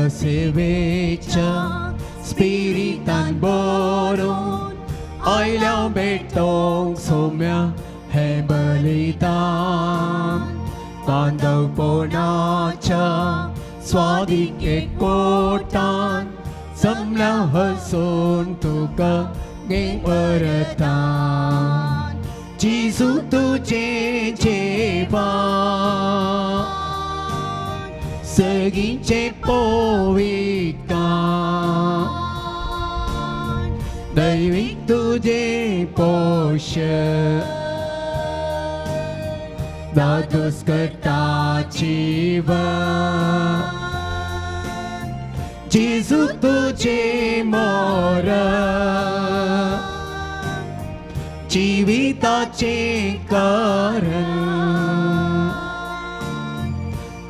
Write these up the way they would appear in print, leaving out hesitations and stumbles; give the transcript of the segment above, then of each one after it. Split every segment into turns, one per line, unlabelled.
सेवेच्या स्पिरितान बरोवन आयल्या भेटोंक सोम्या हें बलिदान बांदवपणाच्या स्वादीक एकवटान जमल्या हसून तुका गे परतान जेजू तुजें जेवण सगींचें पवित्रतान दैवीक तुजें पोशण दादोस करता जीवन जेजू तुजें मरण जिविताचें कारण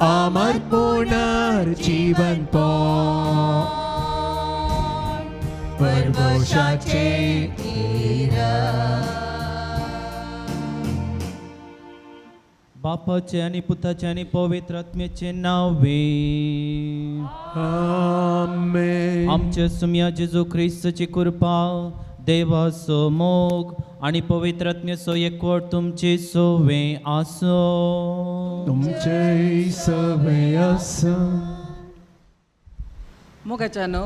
अमर पुनर्जीवन परवशाचें
बापाचे आनी पुताचे आनी पवित्र आत्म्याचे नावे.
आमेन.
आमच्या सुम्या जेजू क्रिस्तची कृपा, देवाचो मोग आनी पवित्र आत्म्याचो एकवट तुमचे सोवे आसो.
तुमचे सवे आसा.
मोगाच्यानो,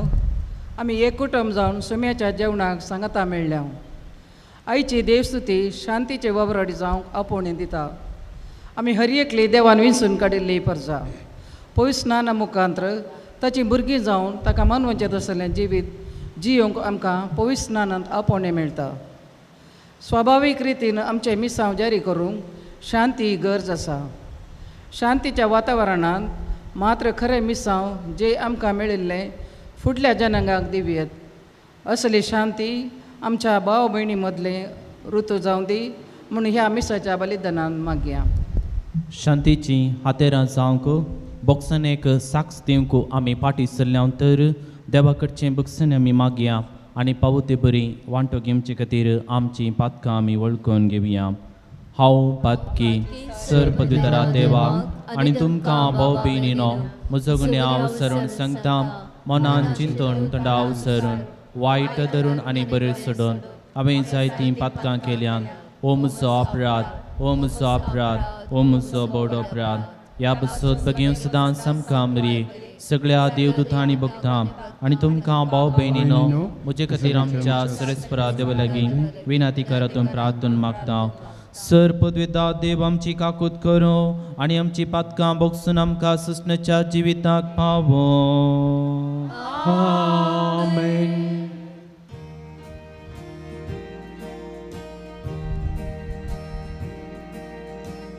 आमी एक कुटुंब जावन सुम्याच्या जेवणाक सांगाता मेळ्ळ्या. आयची देवस्तुती शांतीचे वबरड जावंक आपोवणें दिता. आमी हर एकली देवान विंचून काडिल्ली परजा पवित्र स्नाना मुखांत्र ताची भुरगीं जावन ताका मानवचें तसलें जिवीत जियोंक आमकां पवित्र स्नानांत आपोवणें मेळटा. स्वाभावीक रितीन आमचें मिसांव जारी करूंक शांती गरज आसा. शांतीच्या वातावरणांत मात्र खरें मिसांव जे आमकां मेळिल्लें फुडल्या जनांगाक दिवयेत. असली शांती आमच्या भाव भयणी मदलें ऋतू जावं दी म्हूण ह्या मिसाच्या बलिदानान मागया.
शांतीची हातेरां जावंक बोक्सनेक साक्ष दिवंक आमी फाटीं सरल्या तर देवा कडचें बक्षण आमी मागया आनी पावो ते बरी वांटो घेवचे खातीर आमची पातकां आमी वळखून घेवया. हांव पातकी सर पदवीधरा देवा आनी तुमकां भाव भयणीनो म्हजो गुन्यांव सरून सांगता. मनान चिंतून, तोंडाव सरून, वायट धरून आनी बरें सोडून हांवें जायतीं पातकां केल्यान. ओ म्हजो अपराध, ओ म्हजो अपराध, ओ म्हजो बोड अपराध. ह्या बसत बगेन सदां सामकां मरी सगळ्या देवदूतांनी भोगता आनी तुमकां भाव भयणीनो म्हजे खातीर आमच्या सरस्परा देवा लागीं विनंती करातून प्रार्थून मागता. सर पदवेदा देव आमची काकूत करूं आनी आमची पातकां बोगसून आमकां सुसण्याच्या जिविताक पावो.
आमेन.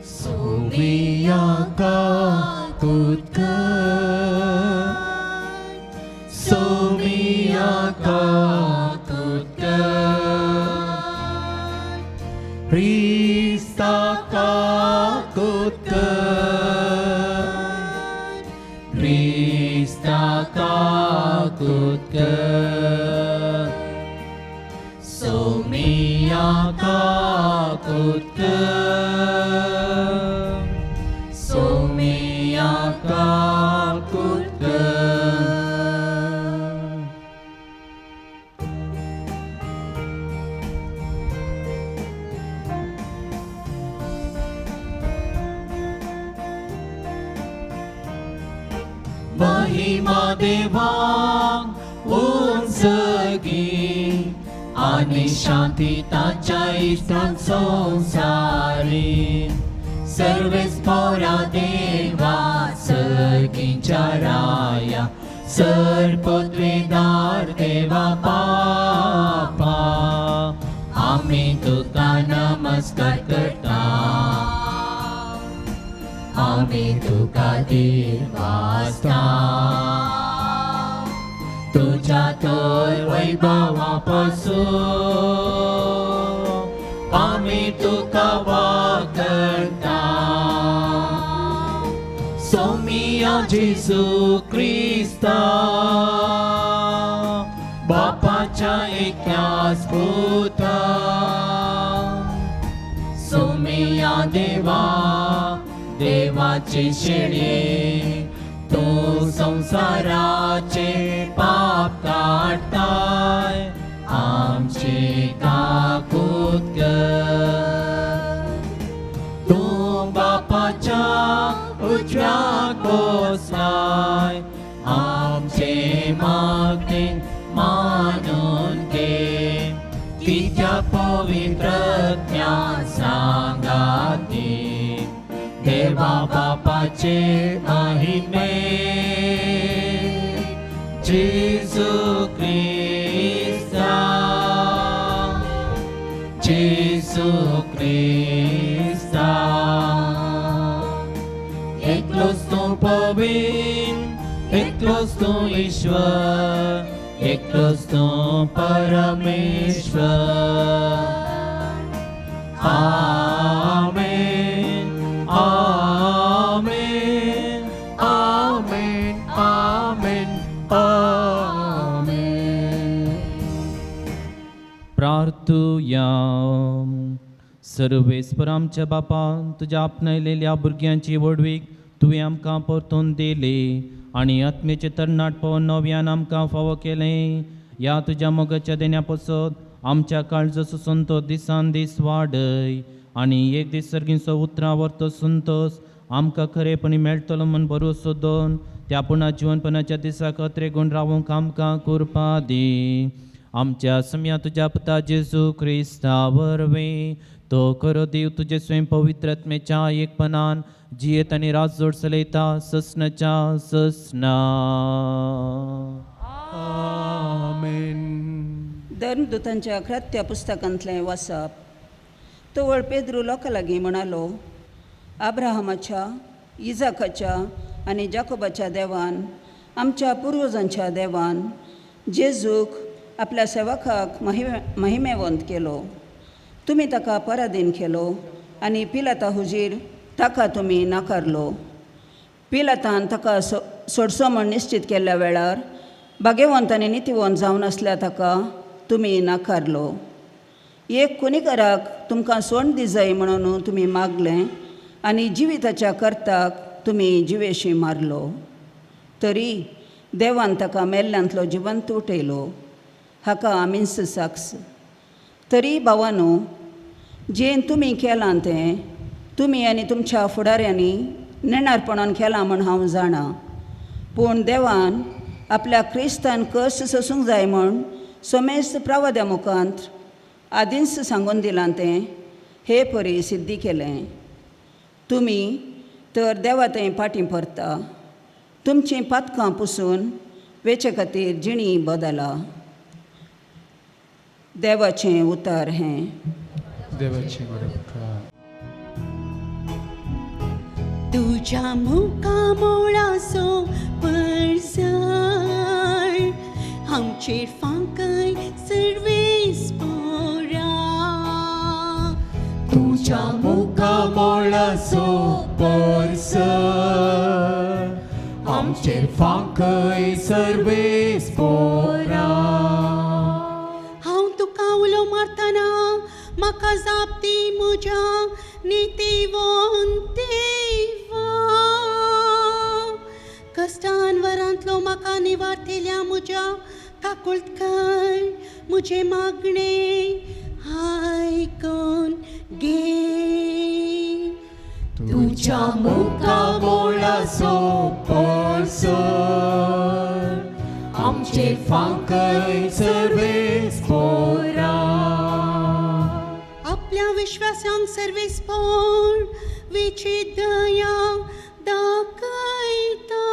सोमिया काकूत कर, सोमिया काकूत कर, क्रिस्ता काकूत कर, क्रिस्ता काकूत कर, सोमिया काकूत कर, सोमिया काकूत कर. महिमा देवाक उंचगी आनी शांती ताच्या इश्टांक संवसारी. सर्वेस पोरा देवा सगींच्या राया सर पदवेदार देवा पापा आमी तुका नमस्कार करता, आमी तुका दिवासता. तुज्या तर वैभवा पासून आमी तुका वागता. सोमिया जेजू क्रिस्ता बापाच्या एकल्याच पुता, सोमिया देवा देवाची शेळी. तूं संवसाराचे पाप काडताय, आमची काकूत कर. तूं बापाच्या उजव्याक बसलाय, आमचे मागणे मानून घे. तिच्या पवित्र सांगाती देवा बापाचे महिमे, जेजू क्रिस्ता, जेजू क्रिस्ता. एकलोच तूं पवित्र, एकलोच तूं ईश्वर, एकलोच तूं परमेश्वर. आमेन, आमेन, आमेन, आमेन, आमेन.
प्रार्थुया. सर्वेस्पर आमच्या बापा, तुज्या आपणायलेल्या भुरग्यांची व्हडवीक तुवें आमकां परतून दिली आनी आत्मेचे तरणाटपण नव्यान आमकां फावो केलें. ह्या तुज्या मोगाच्या देण्या पसत आमच्या काळजाचो संतोष दिसान दीस वाडय आनी एक दीस सर्गींचो उतरां व्हरतो संतोष आमकां खरेपणी मेळटलो म्हूण भरोसो दोन त्या पुणा जिवनपणाच्या दिसाक अत्रेगूण रावूंक आमकां कृपा दी. आमच्या सम्या तुज्या पुता जेजू क्रिस्ता वरवीं, तो खरो देव, तुजे स्वयं पवित्र आत्म्याच्या एकपणान जियेत आनी राज जोड चलयता ससनाच्या ससना.
आमेन.
धर्मदूतांच्या कृत्य पुस्तकांतलें वाचप. तवळ पेद्रू लोकां लागीं म्हणालो, आब्राहमाच्या, इजाकाच्या आनी जाकोबाच्या देवान, आमच्या पुर्वजांच्या देवान जेजूक आपल्या सेवकाक महिमेवंत केलो. तुमी ताका पराधीन केलो आनी पिलाता हुजीर ताका तुमी नाकारलो. पिलातान ताका सोडचो म्हूण निश्चित केल्ल्या वेळार भाग्यवंत आनी नितीवंत जावन आसल्या ताका तुमी नाकारलो. एक कुनीकराक तुमकां सोण दिजाय म्हणून तुमी मागलें आनी जिविताच्या कर्ताक तुमी जिवेशी मारलो. तरी देवान ताका मेल्ल्यांतलो जिवंत उठयलो, हाका आमीच साक्ष. तरी भावानो, जें तुमी केलां तें तुमी आनी तुमच्या फुडाऱ्यांनी नेणारपणान केलां म्हूण हांव जाणा. पूण देवान आपल्या क्रिस्तान कश्ट सोसूंक जाय म्हूण समेस्त प्रवाद्या मुखांत आदींच सांगून दिलां तें हे परी सिद्धी केलें. तुमी तर देवा थंय फाटीं परता तुमचीं पातकां पुसून वेचे खातीर जिणी बदला. देवाचें उतार हें.
देवाचे उपकार.
तुज्या मुखामोळाचो परजळ आमचेर फांकय सर्वेस्पोरा.
तुझ्या मुखामोळाचो परजळ आमचेर फांकय सर्वेस्पोरा.
हांव तुका उलो मारतना म्हाका जाप दी, म्हज्या नितीवंत देवा. कश्टान वरांतलो म्हाका निवारतल्या म्हज्या काकुळट कर, म्हजें मागणें आयकून घे.
तुझ्या मुखामोळाचो परजळ आमचेर फांकय सर्वेस्पोरा.
आपल्या विश्वासांक सर्वेस्पोर वेची दया दाखयता.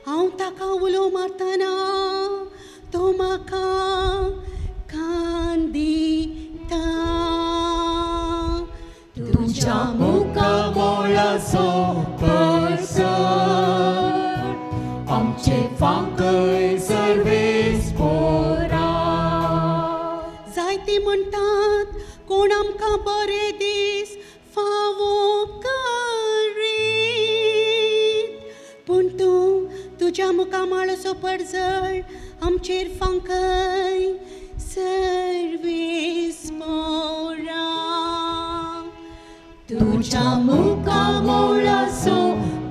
हांव ताका उलो मारतना तो म्हाका कान दिता.
तुझ्या मुखामोळाचो परजळ आमचेर फांकय सर्वेस्पोरा.
जायते म्हणटात, कोण आमकां बरे दीस फावो करीत? पूण तूं तुज्या मुखामळाचो परजळ आमचेर फांकय सर्वेस्पोरा.
तुझ्या मुखामोळाचो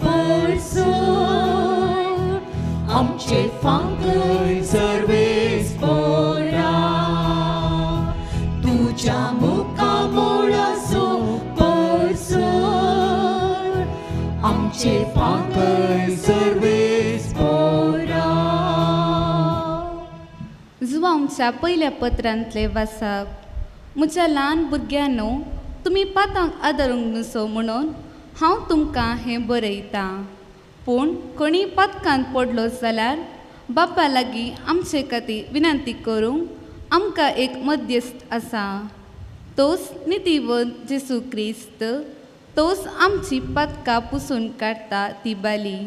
परजळ पळसर आमचे फांकय सर्वेस पोरा तुज्या मुखामोळासो पळसर आमचे फांकय सर्वेस पोरा.
जुवांच्या पयल्या पत्रांतले वासाप. म्हज्या ल्हान भुरग्यांनो, तुमी पातांक आदरूंक नुसो म्हणून हांव तुमकां हें बरयतां. पूण कोणीय पातकांत पडलो जाल्यार बापा लागीं आमचे खातीर विनंती करूंक आमकां एक मध्यस्थ आसा, तोच नितीवंत जेजू क्रिस्त. तोच आमची पातकां पुसून काडटा ती बाली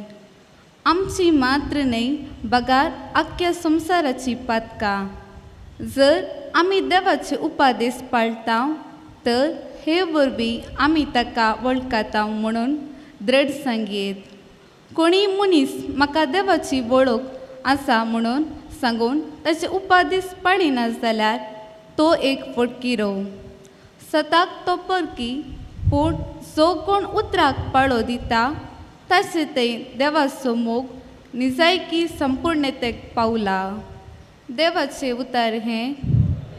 आमची मात्र न्हय बगार आख्ख्या संवसाराची पातकां. जर आमी देवाचे उपादेस पाळटा तर हे वरवीं आमी ताका वळखता म्हणून दृढ सांगयेत. कोणीय मनीस म्हाका देवाची वळख आसा म्हणून सांगून ताचे उपादेस पाळिना जाल्यार तो एक फटकिरो, सताक तो परकी. पूण जो कोण उतराक पाळो दिता ताचे थंय देवाचो मोग निजायकी संपूर्णतेक पावला. देवाचे उतार हें.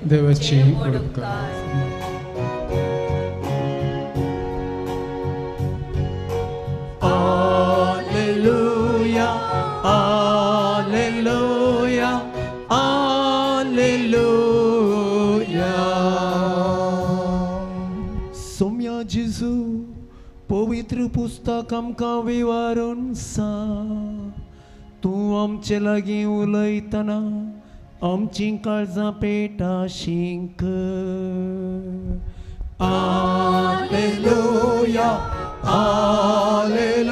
देवाची उपकार.
Alleluia, Alleluia, Alleluia. सोम्या जेजू पवित्र पुस्तक आमकां विवारून सांग, तूं आमचे लागीं उलयतना आमचीं काळजां पेटा शिंक.
Alleluia, Alleluia,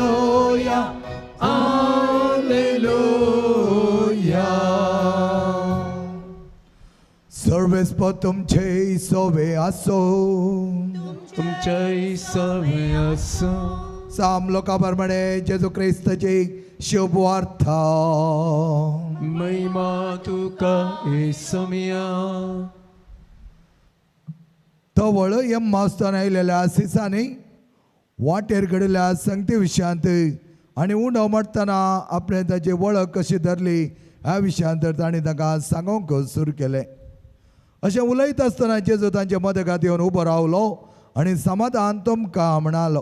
Alleluia.
सर्वेस्प तुमचे सोवे आसो.
तुमच्याय सवे आसूं.
साम लोका प्रमाणे जेजू क्रिस्ताची शुभ वार्ता.
महिमा तुका येसोमिया.
तवळ एम मास्तान आयलेल्या सिसांनी वाटेर घडिल्ल्या संगती विशयांत आनी उंडो मारतना आपणें ताची वळख कशी धरली ह्या विशयांत तांणी तांकां सांगूंक सुरू केलें. अशें उलयत आसतना जेजू तांचे मदगात येवन उबो रावलो आनी समाधान तुमकां म्हणालो.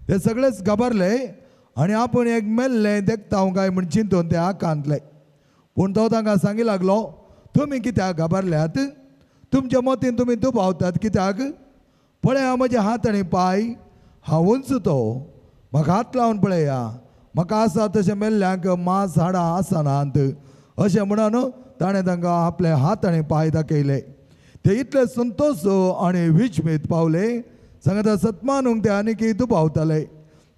ते सगळेच घाबरले आनी आपूण एक मेल्लें देखता काय म्हूण चिंतून ते आकांतले. पूण तो तांकां सांगी लागलो, तुमी कित्याक घाबरल्यात? तुमच्या मतीन तुमी दुबावतात कित्याक? पळया म्हजे हात आनी पांय, हांवूच तो. म्हाका हात लावन पळया, म्हाका आसा तशें मेल्ल्यांक मांस हाडां आसनात. अशें म्हणून ताणें तांकां आपले हात आनी पांय दाखयले. ते इतले संतोश आनी विजमीत पावले सांगता सतमानूंक ते आनीक दुबावताले.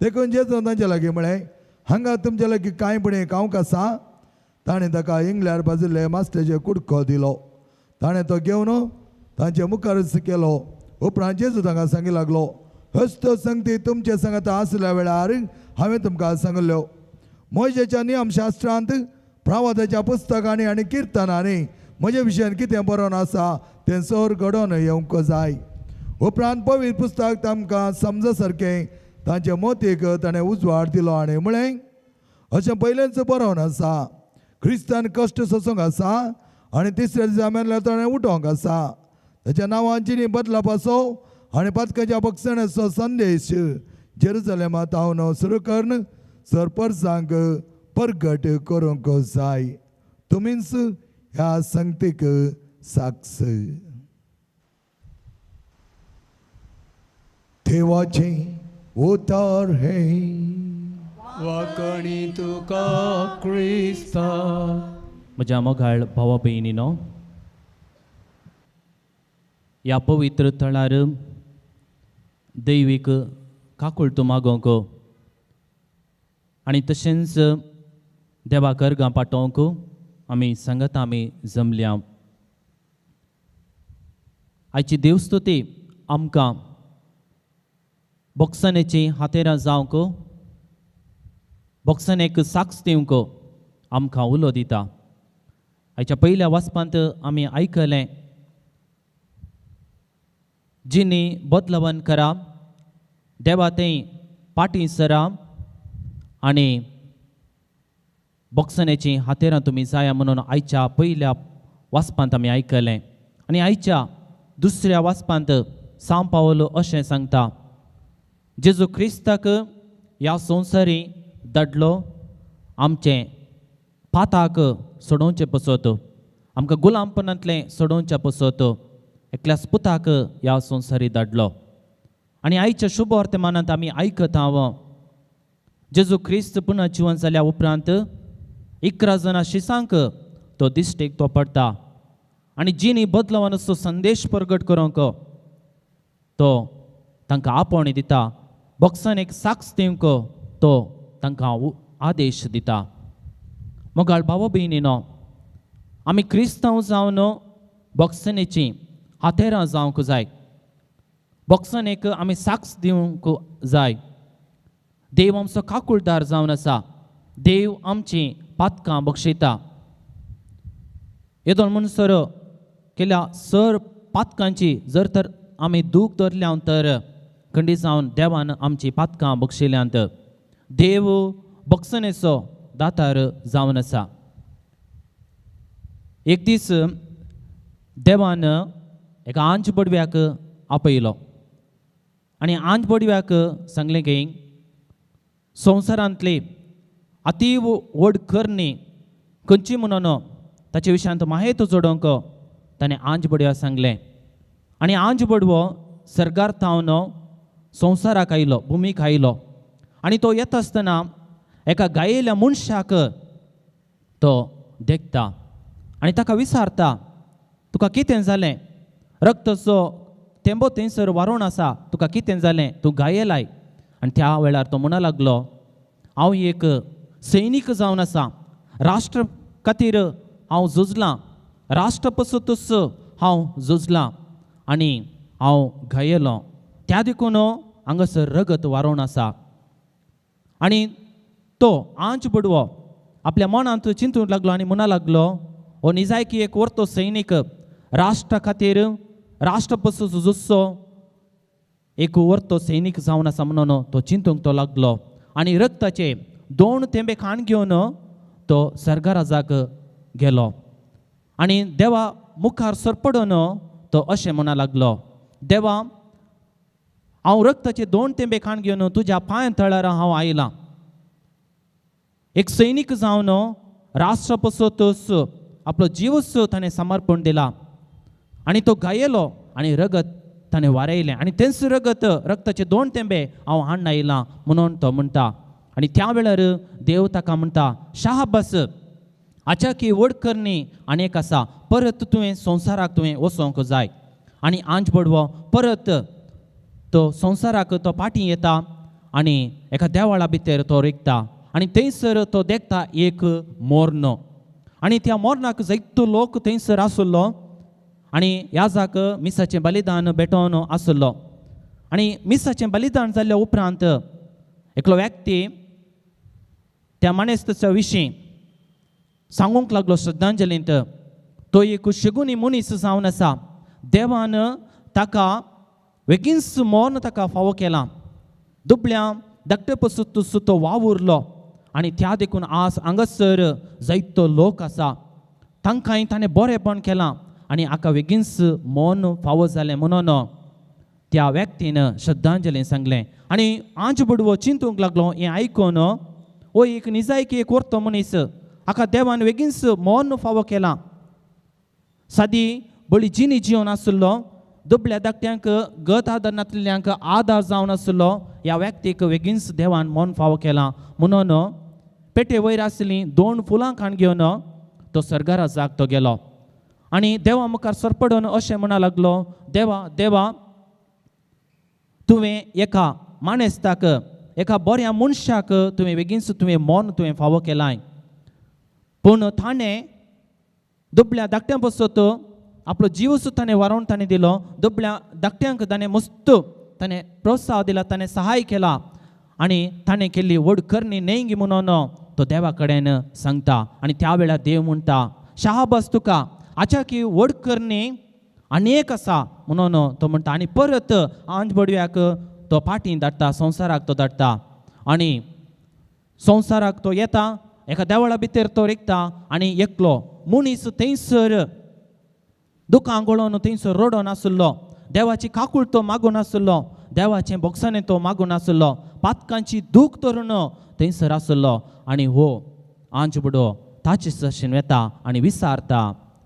देखून जेजून तांचे लागीं म्हळें, हांगा तुमचे लागीं कांय पुणें खावंक आसा? ताणें ताका इंगल्यार भाजिल्ले मासलेचे कुडको दिलो. ताणें तो घेवन तांचे मुखारच केलो. उपरांत जेजू तांकां सांगी लागलो, हस्त संगती तुमचे सांगाता आसल्या वेळार हांवें तुमकां सांगल्यो, मोयजेच्या नियमशास्त्रांत प्रवादाच्या पुस्तकांनी आनी किर्तनांनी म्हजे विशयान कितें बरोवन आसा तें सर घडोवन येवंक जाय. उपरांत पवित्र पुस्तक तांकां समज सारकें तांचे मोतीक ताणें उजवाड दिलो आनी म्हळें, अशें पयलेंच बरोवन आसा, क्रिस्तान कश्ट सोसूंक आसा आनी तिसऱ्या दिसा मेल्ल्यार ताणें उठोवंक आसा. ताच्या नांवान जिणी बदलापाचो आनी पातकाच्या बक्षण्याचो संदेश जेरुजलेमांत हांव सुरू करून सर परसांक परगट करूंक जाय. तुमीच ह्या संगतीक साक्ष. देवाचें उतर हें.
वाकणी तुका क्रिस्ता.
म्हज्या मोगाळ भावा भयणीनो, ह्या पवित्र थळार दैवीक काकुळटो मागोवंक आनी तशेंच देवाक अर्गां पाठोवंक आमी सांगता आमी जमल्या. आयची देवस्तुती आमकां बोक्सनेची हातेरां जावंक, बोक्सनेक साक्ष दिवंक आमकां उलो दिता. आयच्या पयल्या वाचपांत आमी आयकलें, जिनी बदलवण करा, देवा थंय पाटी सरा आनी बोगसणेचीं हातेरां तुमी जाया म्हणून आयच्या पयल्या वाचपांत आमी आयकलें. आनी आयच्या दुसऱ्या वाचपांत सांव पावलो अशें सांगता, जेजू क्रिस्ताक ह्या संवसारी धाडलो आमचें पाताक सोडोवचें पसत, आमकां गुलामपणांतलें सोडोवचें पसत एकल्याच पुताक ह्या संवसारी धाडलो. आनी आयच्या शुभ वर्तमानांत आमी आयकत हांव जेजू क्रिस्त पुनः जिवन जाल्या उपरांत 11 जाणां शिसांक तो दिश्टीक तो पडटा आनी जिणी बदलवान संदेश प्रगट करूंक तो तांकां आपोवणी दिता, बॉक्सान एक साक्ष दिवंक तो तांकां आदेश दिता. मोगाळ भाव भयणीनो, आमी क्रिस्तांव जावन बॉक्सनेची हातेरां जावंक जाय, बॉक्सनेक आमी साक्ष दिवंक जाय. देव आमचो काकुळदार जावन आसा, देव आमची पातकां बक्षयता. येदोळ म्हणसर केल्या सर पातकांची जर तर आमी दूख धरल्या तर खंडीत जावन देवान आमची पातकां बक्षयल्यांत. देव बक्षणेचो दातार जावन आसा. एक दीस देवान एका आंज बडव्याक आपयलो आनी आंज बडव्याक सांगलें की संवसारांतली अतीव व्हड करणी खंयची म्हणून ताचे विशयांत माहेत जोडोवंक ताणें आंज बडव्याक सांगलें. आनी आंज बडवो सर्गार थावन संवसाराक आयलो, भुमीक आयलो आनी तो येता आसतना एका गायेल्या मनशाक तो देखता आनी ताका विचारता, तुका कितें जालें? रक्ताचो तेंबो थंयसर वारोवन आसा, तुका कितें जालें? तूं गायेलाय. आनी त्या वेळार तो म्हणा लागलो, हांव एक सैनीक जावन आसा, राष्ट्र खातीर हांव झुजलां, राष्ट्र पसतूच हांव झुजलां आनी हांव घायेलो, त्या देखून हांगासर रगत वारोवन आसा. आनी तो आंच बडवो आपल्या मनांत चिंतूंक लागलो आनी म्हणा लागलो, हो निजायकी एक वर्तो सैनीक, राष्ट्रा खातीर राष्ट्र पसून झुजचो एक वर्तो सैनीक जावन आसा म्हणून तो चिंतूंक तो लागलो. आनी रक्ताचे 2 थेंबे खाण घेवन तो सर्गाराजाक गेलो आनी देवा मुखार सरपडून तो अशें म्हणा लागलो, देवा हांव रक्ताचे 2 थेंबे खाण घेवन तुज्या पांय तळार हांव आयलां. एक सैनीक जावन राष्ट्र पसतूच आपलो जीवच ताणें समर्पण दिला आनी तो गायेलो आनी रगत ताणें वारयलें आनी तेंच रगत रक्ताचे 2 थेंबे हांव हाडून आयलां म्हणून तो म्हणटा. आनी त्या वेळार देव ताका म्हणटा, शाहबास, आचाकी व्हड करणी आनी एक आसा, परत तुवें संवसाराक तुवें वचोंक जाय. आनी आंज बडवो परत तो संवसाराक तो फाटीं येता आनी एका देवळा भितर तो रिगता आनी थंयसर तो देखता एक मोर्न आनी त्या मोर्नाक जायतो लोक थंयसर आसलो आनी याजाक मिसाचें बलिदान भेटोवन आसलो. आनी मिसाचें बलिदान जाल्ल्या उपरांत एकलो व्यक्ती त्या मानेस्ताच्या विशीं सांगूंक लागलो श्रद्धांजलींत, तो एक शगुनी मनीस जावन आसा, देवान ताका वेगींच मर्ण ताका फावो केलां, दुबळ्या धाकटे पसून तो वावुरलो आनी त्या देखून आज हांगासर जायतो लोक आसा, तांकांय ताणें बरेंपण केलां आनी हाका वेगींच मर्ण फावो जालें म्हणून त्या व्यक्तीन श्रद्धांजली सांगलें. आनी आंज बडवो चिंतूंक लागलो हें आयकून, हो एक निजायकी एक वर्तो मनीस, हाका देवान वेगींच मर्ण फावो केलां, सादी बळी जिणी जिवन आसलो, दुबळ्या धाकट्यांक गत आदार नासलेल्यांक आदार जावन आसलो, ह्या व्यक्तीक वेगींच देवान मन फावो केलां म्हणून पेटे वयर आसलीं 2 फुलां खाण घेवन तो सर्गाराजाक तो गेलो आनी देवा मुखार सरपडून अशें म्हणा लागलो, देवा देवा तुवें एका मानेस्ताक एका बऱ्या मनशाक तुवें बेगीनच तुवें मन तुवें फावो केलाय, पूण ताणें दुबळ्या धाकट्यां पसत आपलो जीव सुद्दां ताणें वारोवन ताणें दिलो, दुबळ्या धाकट्यांक ताणें मस्त ताणें प्रोत्साह दिला, ताणें सहाय केला आनी ताणें केल्ली व्हड करणी न्हय म्हणून तो देवा कडेन सांगता. आनी त्या वेळार देव म्हणटा, शाहबास तुका, आचाकी व्हड करणी आनी एक आसा म्हणून तो म्हणटा. आनी परत आंज बडव्याक तो फाटीं धाडटा, संवसाराक तो धाडटा आनी संवसाराक तो येता, एका देवळा भितर तो रिगता आनी एकलो मनीस थंयसर दुकां गळोवन थंयसर रडोन आशिल्लो, देवाची काकूळ तो मागून आशिल्लो, देवाचें भोगसणें तो मागून आशिल्लो, पातकांची दूख धरून थंयसर आशिल्लो. आनी हो आंज बुडो ताचे सशेन वेता आनी विचारता,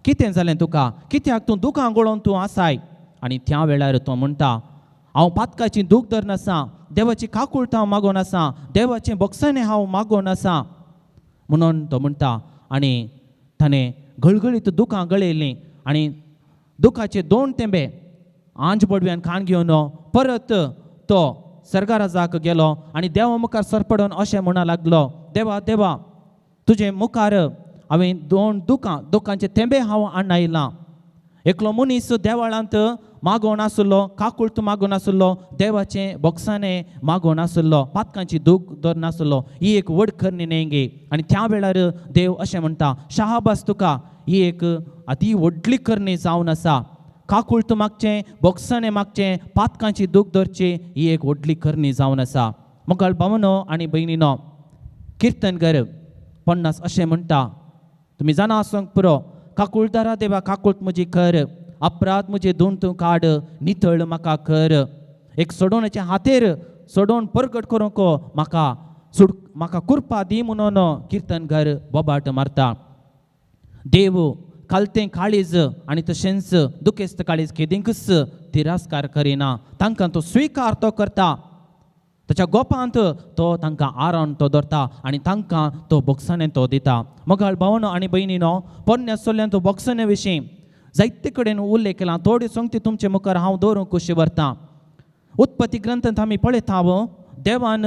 कितें जालें तुका, कित्याक तूं दुकां गळोवन तूं आसाय? आनी त्या वेळार तो म्हणटा, हांव पातकाची दूख धरून आसा, देवाची काकूळ हांव मागून आसा, देवाचें भोगसणें हांव मागून आसा म्हणून तो म्हणटा. आनी ताणें गळगळीत दुकां गळयलीं आनी दुखाचे दोन तेंबे आंज बडव्यान खाण घेवन परत तो सर्गाराजाक गेलो आनी देवा मुखार सरपडून अशें म्हणा लागलो, देवा देवा तुजे मुखार हांवें दोन दुकां दुकांचे तेंबे हांव हाडून आयलां. एकलो मनीस देवळांत मागोवन आशिल्लो, काकूळत मागोवन आशिल्लो, देवाचें भोगसाणें मागोवन आशिल्लो, पातकांची दूख धरून आशिल्लो. ही एक व्हड करणी न्हय गे. आनी त्या वेळार देव अशें म्हणटा, शाहबास तुका, ही एक अती व्हडली करणी जावन आसा. काकूळत मागचें, भोगसाणें मागचें, पातकांची दूख धरची, ही एक व्हडली करणी जावन आसा. मोगाळ भावनो आनी भयणीनो, किर्तनगर 50 अशें म्हणटा, तुमी जाणा आसूंक पुरो, काकुळदारा देवा काकूळत म्हजी कर, अपराध म्हजे दोन तूं काड, नितळ म्हाका कर, एक सोडोवण्याचे हातेर सोडोवन परगट करूंक म्हाका सुड म्हाका कुरपा दी म्हणून किर्तनगर बोबाट मारता. देव खालतें काळीज आनी तशेंच दुखेस्त काळीज केदींकच तिरस्कार करिना, तांकां तो स्विकार तो करता, ताच्या गोपांत तो तांकां आरावन तो धरता आनी तांकां तो भोगसणें तो दिता. मोगाळ भावनो आनी भयणीनो, पोरण्या सोल्ल्यान तो भोगसणे विशीं जायते कडेन उल्लेख केला, थोड्यो संगती तुमचे मुखार हांव दवरूंक कशी व्हरता. उत्पत्ती ग्रंथांत आमी पळयता, देवान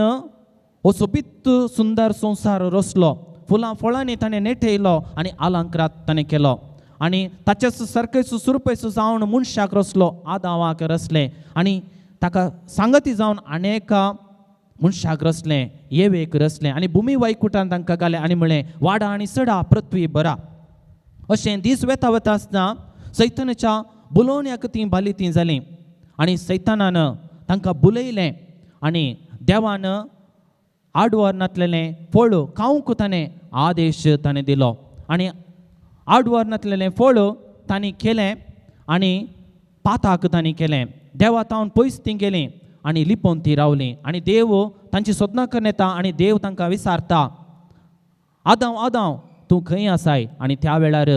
हो सोबीत सुंदर संवसार रचलो, फुलां फळांनी ताणें नेटयलो आनी अलंकारात ताणें केलो आनी ताचेच सारकेच सुरपेच जावन मनशाक रचलो, आदावाक रचलें आनी ताका सांगती जावन अनेका मनशाक रचलें, येवेक रचलें आनी भुमी वैकुटान तांकां घालें आनी म्हणलें, वाडा आनी सडा पृथ्वी भरा. अशें दीस वेता वता आसतना सैतानाच्या बुलोवण्याक तीं भाली तीं जालीं आनी सैतानान तांकां बुलयलें आनी देवान आडवार नातलेलें फळ खावंक ताणें आदेश ताणें दिलो आनी आडवार नातलेलें फळ तांणी केलें आनी पाताक तांणी केलें. देवा तावन पयस तीं गेलीं आनी लिपोवन ती रावलीं आनी देव तांची सोदनां करून येता आनी देव तांकां विचारता, आदांव आदांव तूं खंय आसाय? आनी त्या वेळार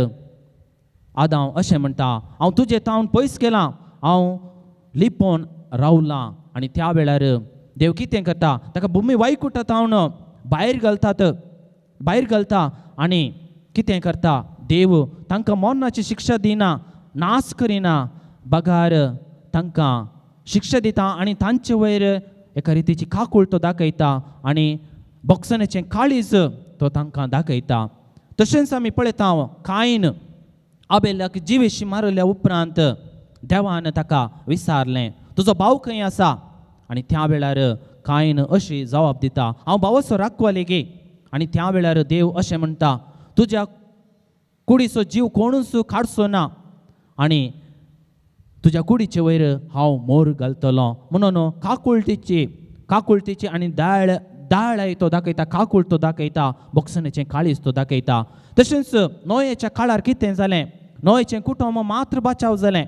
आदांव अशें म्हणटा, हांव तुजे तावन पयस गेलां, हांव लिपोवन रावलां. आनी त्या वेळार देव कितें करता, ताका भुमी वायकुटा तावन भायर घालतात, भायर घालता आनी कितें करता, देव तांकां मरणाची शिक्षा दिना, नाश करिना, बगार तांकां शिक्षा दिता आनी तांचे वयर एका रितीची काकूळ तो दाखयता आनी भोगसण्याचें काळीज तो तांकां दाखयता. तशेंच आमी पळयता, कायन आबेलाक जिवेशी मारल्या उपरांत देवान ताका विचारलें, तुजो भाव खंय आसा? आनी त्या वेळार कायन अशी जबाब दिता, हांव भावाचो राखवाले गे. आनी त्या वेळार देव अशें म्हणटा, तुज्या कुडीचो जीव कोणूच काडचो ना आनी तुज्या कुडीचे वयर हांव मोर घालतलो. म्हणून काकुळटीची काकुळटीची आनी दाळ दाळ तो दाखयता, काकूळ तो दाखयता, भोगसण्याचें काळीज तो दाखयता. तशेंच नोयेच्या काळार कितें जालें, नोयेचें कुटुंब मात्र बचाव जालें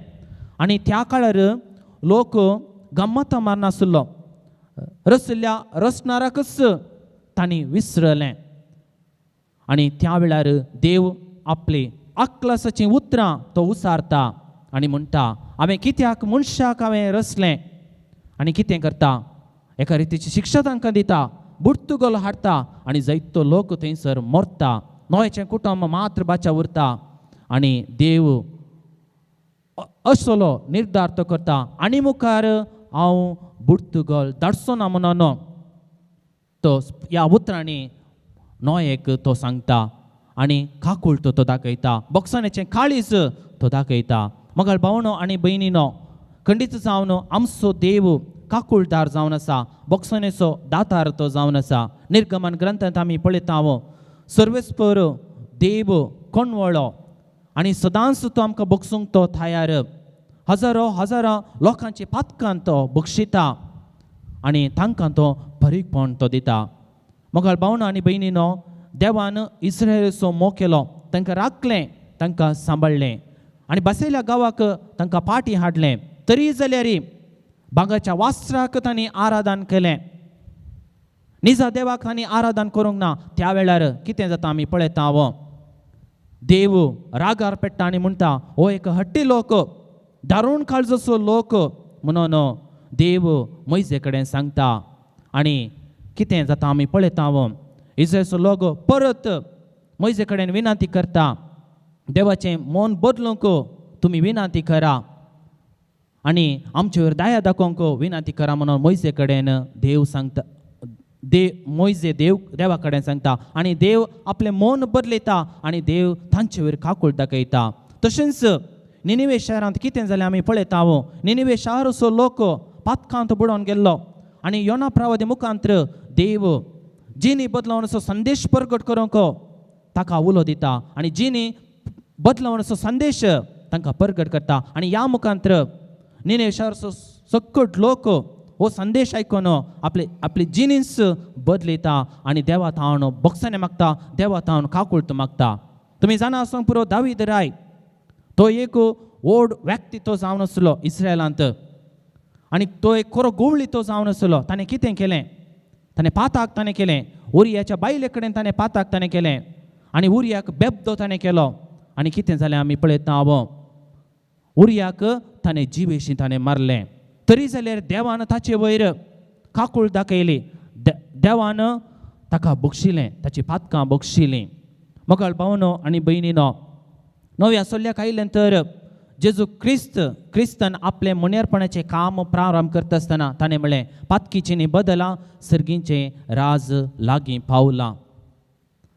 आनी त्या काळार लोक गम्मतां मारनासलो, रसल्या रसणाराकच तांणी विसरलें आनी त्या वेळार देव आपली आकलासाचीं उतरां तो उसारता आनी म्हणटा, हांवें कित्याक मनशाक हांवें रचलें? आनी कितें करता, एका रितीची शिक्षा तांकां दिता, बुडतुगोल हाडटा आनी जायतो लोक थंयसर मरता, नोयेचें कुटुंब मात्र बाचा उरता आनी देव असलो निर्धार तो करता आनी मुखार हांव बुडतुगोल धाडचो ना म्हणून तो ह्या उतरांनी नोयेक तो सांगता आनी काकूळ तो दाखयता, भोगसण्याचें काळीज तो दाखयता. मगाळ भावनो आनी भयणीनो, खंडीत जावन आमचो देव काकुळदार जावन आसा, भोगसणेचो दातार तो जावन आसा. निर्गमन ग्रंथांत आमी पळयता, सर्वेस्पर देव कोणवळो आनी सदांच तो आमकां बक्षूंक तो तयार, हजारो हजारो लोकांचे पातकान तो बक्षिता आनी तांकां तो परीकपण तो दिता. मोगाळ भावना आनी भयणीनो, देवान इस्रायलाचो मोग केलो, तांकां राखलें, तांकां सांबाळ्ळें आनी बसयल्या गांवाक तांकां पाटी हाडलें. तरी जाल्यार भांगाच्या वास्त्राक तांणी आराधन केलें, निजा देवाक तांणी आराधन करूंक ना. त्या वेळार कितें जाता आमी पळयता हांव, देव रागार पेट्टा आनी म्हणटा, हो एक हट्टी लोक, दारूण काळजाचो लोक म्हणून देव मोयजे कडेन सांगता. आनी कितें जाता आमी पळयता हांव, इस्रायलचो लोक परत मोयजे कडेन विनंती करता, देवाचें मन बदलूंक तुमी विनंती करा आनी आमचे वयर दया दाखोवंक विनंती करा म्हणून मोयजे कडेन देव सांगता. देव मोयजे देव देवा कडेन सांगता आनी देव आपलें मन बदलयता आनी देव तांचे वयर काकूळ दाखयता. तशेंच निनिवे शहरांत कितें जालें आमी पळयता. निनिवे शहराचो लोक पातकांत बुडोवन गेल्लो आनी योना प्रवादी मुखांत्र देव जिनी बदलावण्याचो संदेश प्रगट करूंक ताका उलो दिता आनी जिनी बदलावण्याचो संदेश तांकां प्रगट करता. आनी ह्या मुखांत्र निनिवे शहराचो सकट लोक हो संदेश आयकून आपले आपली जिनीस बदलयता आनी देवा थावन बोगसाणें मागता, देवा थावन काकुळट मागता. तुमी जाणा आसूंक पुरो, दावीद राय तो एक व्हड व्यक्ती तो जावन आसलो इस्रायलांत आनी तो एक खरो गोवळी तो जावन आसलो. ताणें कितें केलें, ताणें पाताक ताणें केलें, उरियाच्या बायले कडेन ताणें पाताक ताणें केलें आनी उरियाक बेबदो ताणें केलो. आनी कितें जालें आमी पळयता हांव, उरियाक ताणें जिवेशी ताणें मारलें. तरी जाल्यार देवान ताचे वयर काकूळ दाखयली, देवान ताका बक्षिलें, ताची पातकां बक्षिलीं. मोगाळ भावनो आनी भयणीनो, नव्या सोल्ल्याक आयलें तर जेजू क्रिस्त क्रिस्तान आपलें मुनेरपणाचें काम प्रारंभ करता आसतना ताणें म्हणलें, पातकीचीं बदलां सर्गींचें राज लागीं पावलां.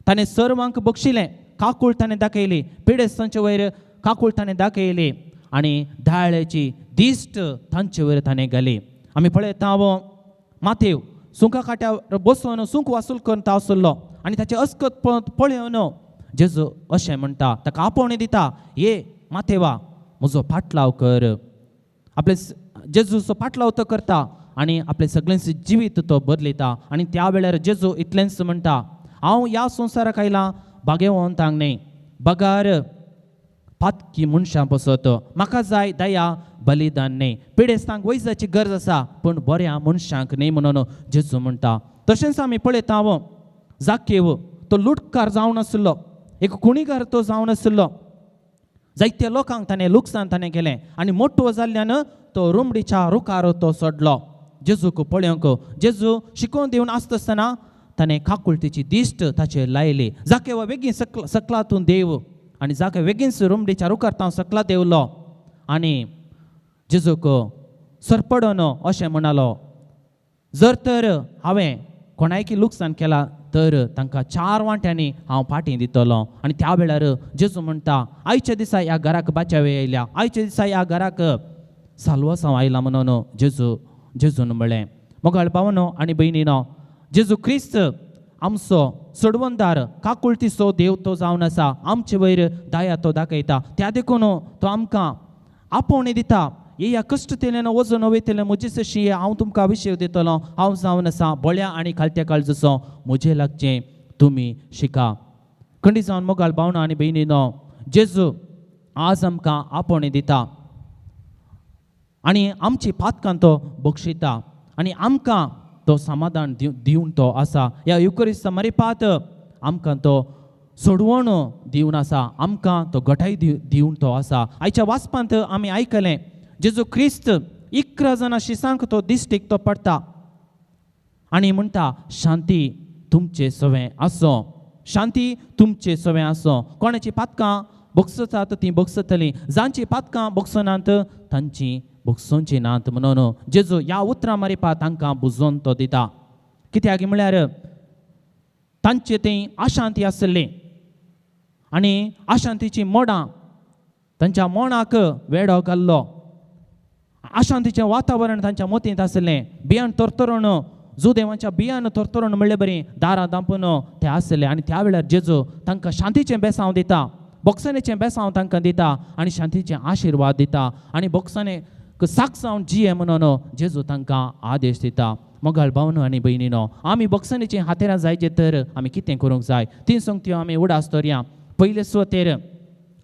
ताणें सर्वांक बक्षिलें, काकूळ ताणें दाखयली, पिडेस्तांचे वयर काकूळ ताणें दाखयली आनी दाळ्याची दिश्ट तांचे वयर ताणें घाली. आमी पळयता हांव, मातेव सुंका काट्यार बसून सुंक वासूल करून तो आसलो आनी ताचें अस्कत पळोवन जेजू अशें म्हणटा, ताका आपोवणें दिता, ये मातेवा म्हजो पाटलाव कर. आपले जेजूचो पाटलाव तो करता आनी आपलें सगळेंच जिवीत तो बदलयता. आनी त्या वेळार जेजू इतलेंच म्हणटा, हांव ह्या संवसाराक आयलां भागेवंतांक न्हय, बगार पातकी मनशां पसत. म्हाका जाय दया बलिदान न्हय. पिडेस्तांक वैजाची गरज आसा पूण बऱ्या मनशांक न्हय म्हणून जेजू म्हणटा. तशेंच आमी पळयता हांव, जाकेव तो लुटकार जावन आसलो, एक गुणीगार तो जावन आसलो. जायत्या लोकांक ताणें लुकसाण ताणें केलें आनी मोटो जाल्ल्यान तो रुमडीच्या रुखार तो सोडलो. जेजूक पळोवंक जेजू शिकोवन दिवन आसता आसतना ताणें काकुळटीची दिश्ट ताचेर लायली. जाकेव बेगीन सकलातून देव आनी जाके बेगीनच रुमडीच्या रुखार तांव सकला देवलो आनी जेजूक सरपडोन अशें म्हणालो, जर तर हांवें कोणायकी लुकसाण केलां तर तांकां 4 वांट्यांनी हांव फाटीं दितलो. आनी त्या वेळार जेजू म्हणटा, आयच्या दिसा ह्या घराक बाचावे आयल्या, आयच्या दिसा ह्या घराक साल्वासांव आयला म्हणून जेजून म्हणलें. मोगाळ भावनो आनी भयणीनो, जेजू क्रिस्त आमचो सोडवणदार, काकुळटीचो देव तो जावन आसा. आमचे वयर दया तो दाखयता, त्या देखून तो आमकां आपोवणें दिता, येया कश्ट तेल्यान वजन वयतलें म्हजे सशी हांव तुमकां अभिशेक दितलो. हांव जावन आसा बळ्या आनी खालत्या काळजाचो, म्हजें लागचें तुमी शिका. खंडी जावन मोगाळ भावना आनी भयणीनो, जेजू आज आमकां आपोवणें दिता आनी आमची पातकां तो बक्षिता आनी आमकां तो समाधान दिवन तो आसा. ह्या युकरिस्त मरिपात आमकां तो सोडवण दिवन आसा, आमकां तो घटाय दिवन तो आसा. आयच्या वाचपांत आमी आयकलें, जेजू क्रिस्त 11 जाणां शिसांक तो दिश्टीक तो पडटा आनी म्हणटा, शांती तुमचे सवें आसो, शांती तुमचे सवें आसो. कोणाची पातकां बगसतात तीं बगसतलीं, जांची पातकां बगसनात तांची बगसोवची नात म्हणून जेजू ह्या उतरां मारिपा तांकां बुजोवन तो दिता. कित्याक म्हळ्यार तांचे थंय अशांती आसली आनी अशांतीची मोडां तांच्या मोणाक वेडो घाल्लो, अशांतीचें वातावरण तांच्या मतींत आसलें. बियान तरतरून जुदेवांच्या बियान तरतरून म्हणले बरी दारां दांपून ते आसले. आनी त्या वेळार जेजू तांकां शांतीचें बेसांव दिता, बोगसणेचें बेसांव तांकां दिता आनी शांतीचे आशिर्वाद दिता आनी बोगसणे साक जावन जिये म्हणून जेजू तांकां आदेश दिता. मोगाळ भावनो आनी भयणीनो, आमी भोगसणेची हातेरां जायचे तर आमी कितें करूंक जाय ती संगत्यो आमी उडास दवरया. पयले सुवातेर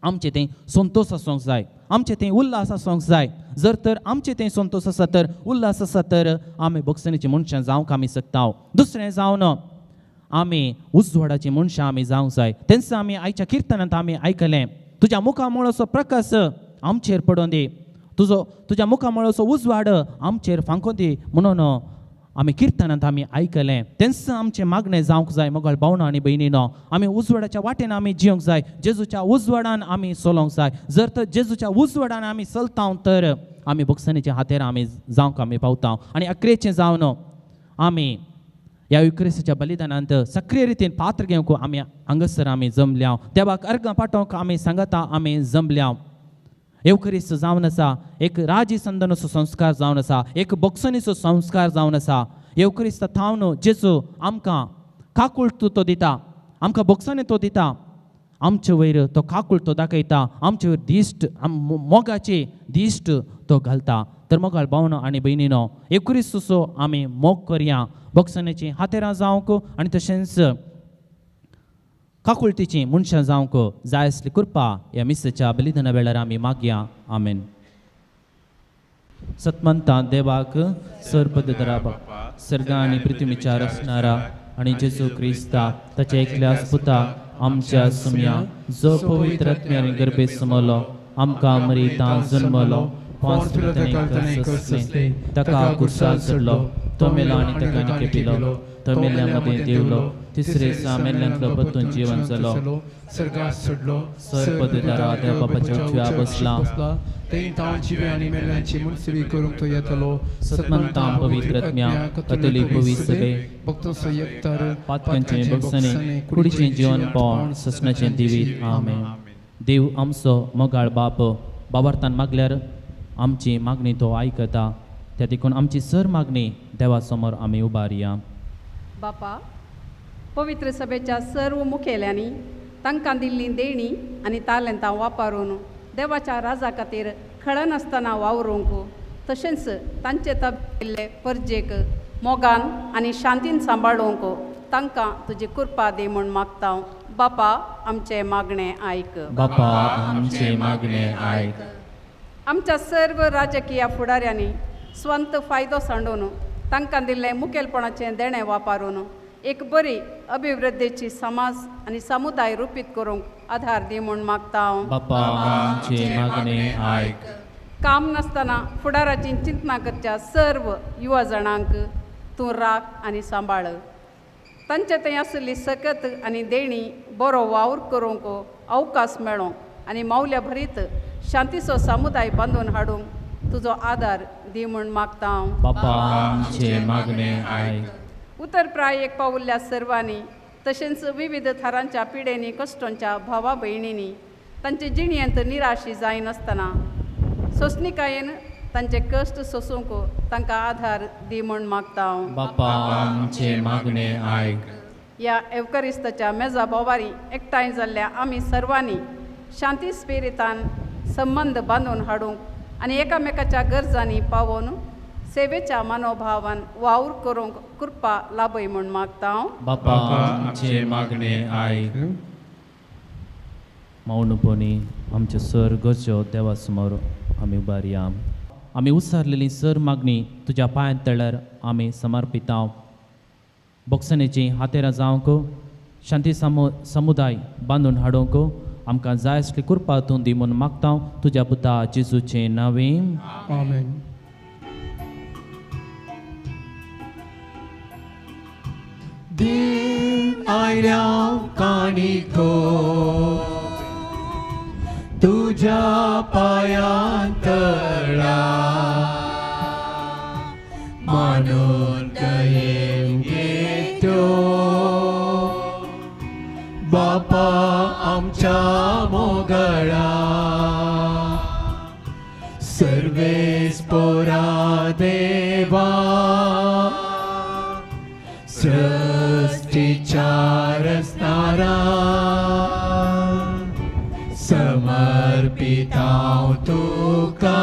आमचें थंय संतोश आसूंक जाय, आमचें थंय उल्हास आसूंक जाय. जर तर आमचें थंय संतोश आसा तर उल्हास आसा तर आमी भोगसणेची मनशां जावंक आमी शकता. दुसरें जावन आमी उजवाडाची मनशां आमी जावंक जाय. तेंच आमी आयच्या किर्तनांत आमी आयकलें, तुज्या मुखामळाचो प्रकाश आमचेर पडोवन दी, तुजो तुज्या मुखामळाचो उजवाड आमचेर फांकोन दी म्हणून आमी किर्तनांत आमी आयकलें. तेंच आमचें मागणें जावंक जाय. मोगाळ भावना आनी भयणीनो, आमी उजवाडाच्या वाटेन आमी जिवंक जाय, जेजूच्या उजवाडान आमी चलोवंक जाय. जर तर जेजूच्या उजवाडान आमी चलता तर आमी भोगसणेच्या हातेर आमी जावंक आमी पावता. आनी अकरेचें जावन आमी ह्या युक्रेसाच्या बलिदानांत सक्रिय रितीन पात्र घेवंक आमी हांगासर आमी जमल्या, देवाक अर्गां पाठोवंक आमी सांगता आमी जमल्या. येवकरीस्त जावन आसा एक राजी संदनाचो संस्कार जावन आसा, एक भोगसणीचो संस्कार जावन आसा. येवकरिस्त थावन जेजू आमकां काकूळट तो दिता, आमकां भोगसणी तो दिता, आमचे वयर तो काकूळट तो दाखयता, आमचे वयर दिश्ट मोगाची दिश्ट तो घालता. तर मोगाळ भावनो आनी भयणीनो, येवक्रिस्तचो आमी मोग करया, भोगसणेची हातेरां जावंक आनी तशेंच काकुळटीची मनशां जावंक जाय आसली कृपा ह्या मिसाच्या बलिदाना वेळार आमी मागया. आमेन. सतमंता देवाक सरपदरा बापा, सर्गा आनी पृथ्वीच्या रचणारा आनी जेजू क्रिस्ता ताच्या एकल्या पुता आमच्या सुम्या, जो पवित्र आत्म्यान गर्भे समलो, आमकां मरिता जन्मलो, पांच सोंसले, ताका कुर्सार चडलो, तो मेलो आनी ताका निकेपिलो, तो मेल्ल्या मदें देवलो, तिसरे दिसा मेल्ल्यांतलो परतून जिवन जालो,
सर्गात सोडलो,
सरपदरा देव बापाच्या उजव्या बसला,
थंय तांव जिवे आनी मेल्ल्यांची मुनसेवी करूंक तो येतलो.
सतमंता पवित्र आत्म्या, कथोलीक पवित्र सभे,
भक्तांचो एकतार,
पातकांचें भोगसणें, कुडीचें जिवन पावण, ससनाचें दिवीत. आमेन. देव आमचो मोगाळ बाप बाबार्थान मागल्यार आमची मागणी तो आयकता, त्या देखून आमची सर मागणी देवा समोर आमी उबारया.
बापा, पवित्र सभेच्या सर्व मुखेल्यांनी तांकां दिल्ली देणी आनी तालेंतां वापरून देवाच्या राजा खातीर खळनासतना वावरूंक, तशेंच तांचे तबिल्ले परजेक मोगान आनी शांतीन सांबाळूंक तांकां तुजी कृपा दी म्हूण मागता. बापा, आमचें मागणें आयक.
बापा, आमचें मागणें आयक.
आमच्या सर्व राजकीय फुडाऱ्यांनी स्वंत फायदो सांडून तांकां दिल्लें मुखेलपणाचें देणें वापरून एक बरी अभिवृद्धीची समाज आनी समुदाय रुपीत करूंक आधार दी म्हूण मागता.
बापा, आमचें मागणें आयक.
काम नासतना फुडाराची चिंतना करच्या सर्व युवा जाणांक तूं राख आनी सांबाळ. तांचे थंय आशिल्ली सकत आनी देणी बरो वावर करूंक अवकाश मेळोंक आनी मावल्या भरीत शांतीचो समुदाय बांदून हाडूंक तुजो आदार दी म्हूण मागता.
बापा, आमचें मागणें आयक.
उतर प्रायेक पावल्ल्या सर्वांनी तशेंच विविध थरांच्या पिडेनी कश्टांच्या भावा भयणींनी तांचे जिणेंत निराशी जायनासतना सोंसणिकायेन तांचे कश्ट सोसूंक तांकां आधार दी म्हूण मागता.
बापा, आमचें मागणें आयक.
ह्या एवकरिस्ताच्या मेजा बोवारी एकठांय जाल्ल्या आमी सर्वांनी शांती स्पिरितान संबंद बांदून हाडूंक आनी एकामेकाच्या गरजांनी पावोवन सेवेच्या मनोभावान वावर करूंक कृपा लाभय म्हूण मागता.
बापा, आमचें मागणें आयक. मौनपणी आमचे सर गरजो देवा समोर आमी उबारया. आमी उसारलेली सर मागणी तुज्या पांयांत तळ्यार आमी समर्पिता. भोगसणेची हातेरां जावंक, शांती समुदाय बांदून हाडूंक आमकां जाय आसली कृपा तूं दी म्हूण मागता तुज्या पुता जेजूचें नांवें.
आमेन.
दिन आयल्या काणिको तुज्या पांयां तळा, मानून दयेन घेतो बापा आमच्या मोगळा, सर्वेस पोरा देवा, सृष्टीच्या रचणारा, समर्पितांव तुका,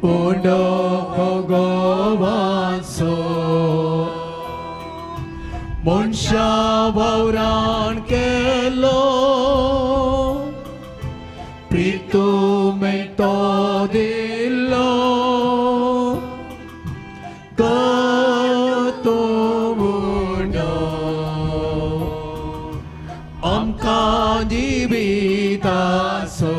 उंडो हो गो वैभवाचो मनशा वावरान केलो प्रितुमे तो दिलो कतो आमकां जिविताचो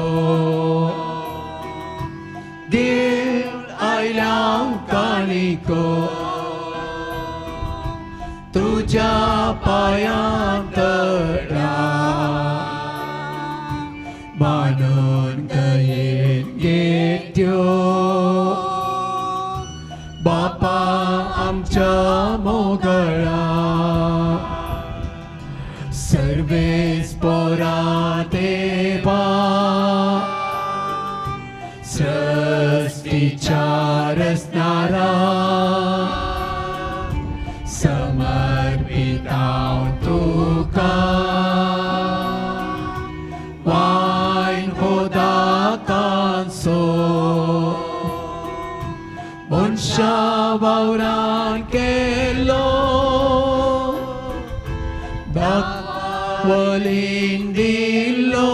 घेवन आयल्या काणिको तुज्या पांयां तळा मानून कयेन घेत्यो बापा आमच्या मोगळा सर्वेस पोरा देवा सृष्टीच्या रचणारा समर्पिताव तुका वायन हो दातांचो मनशा वावरान केलो दाखवलीन दिलो